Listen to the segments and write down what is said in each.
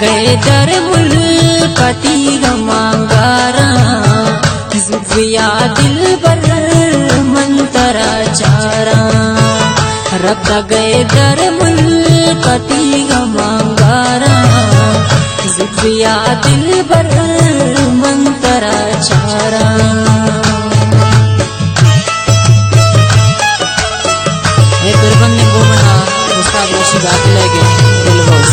گئے در ملک تیگ مانگاراں، زویا دلبر من ترا چاراں۔ رب گئے در ملک تیگ مانگاراں، زویا دلبر من ترا چاراں۔ اے دربندیں گوں منا استاد رشید عاقل ءِ گوں دلگوش۔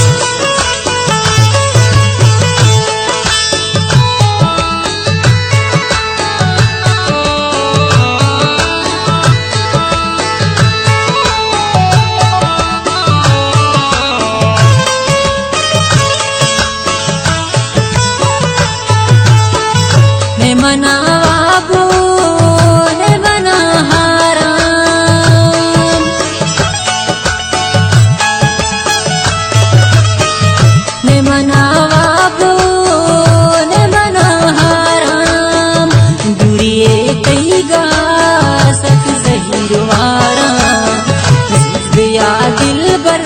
نے منا وابو، نے منا ہاران، نے منا وابو، نے منا ہاران، دوری تیگا سک زہیر واران، زویا دلبر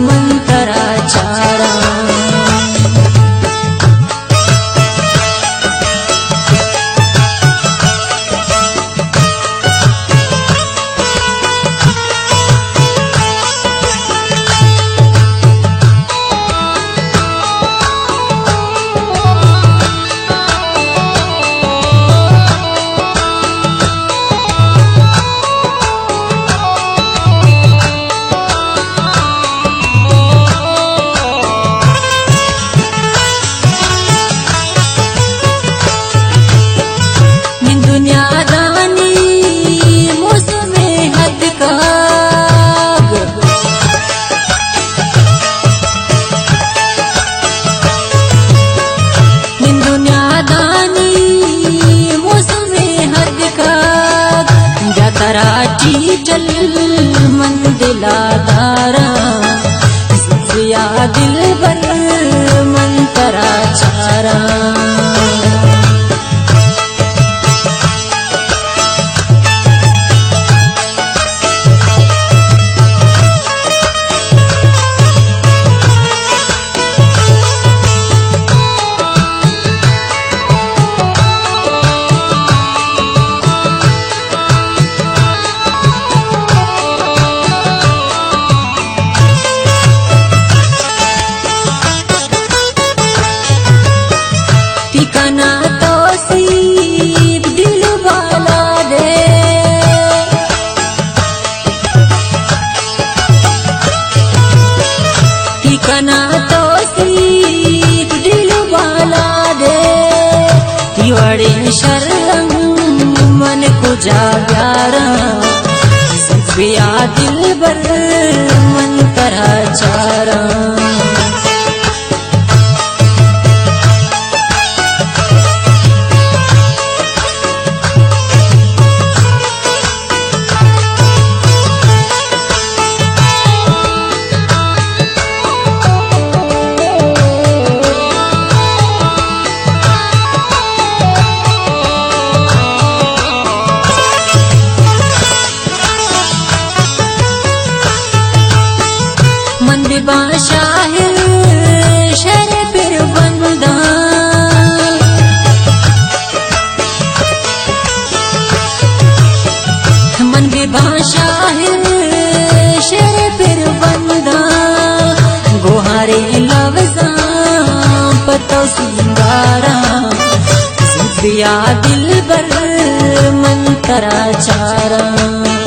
من ترا چاراں۔ نی دنیا دانی موسم حد کاگ، نی دنیا دانی موسم حد کاگ، جا ترا ٹیٹل من دلا داراں، زویا دلبر من ترا چاراں۔ تی کنا توسیپ دل بالا دے، تی کنا توسیپ دل بالا دے، تی وڑیں شرم من کجا بیاراں، زویا دلبر من ترا چاراں۔ من بباں شاعر شعر پر بنداں، من بباں شاعر شعر پر بنداں، گوہاریں لفظاں پہ تو سینگاراں، زویا دلبر من ترا چاراں۔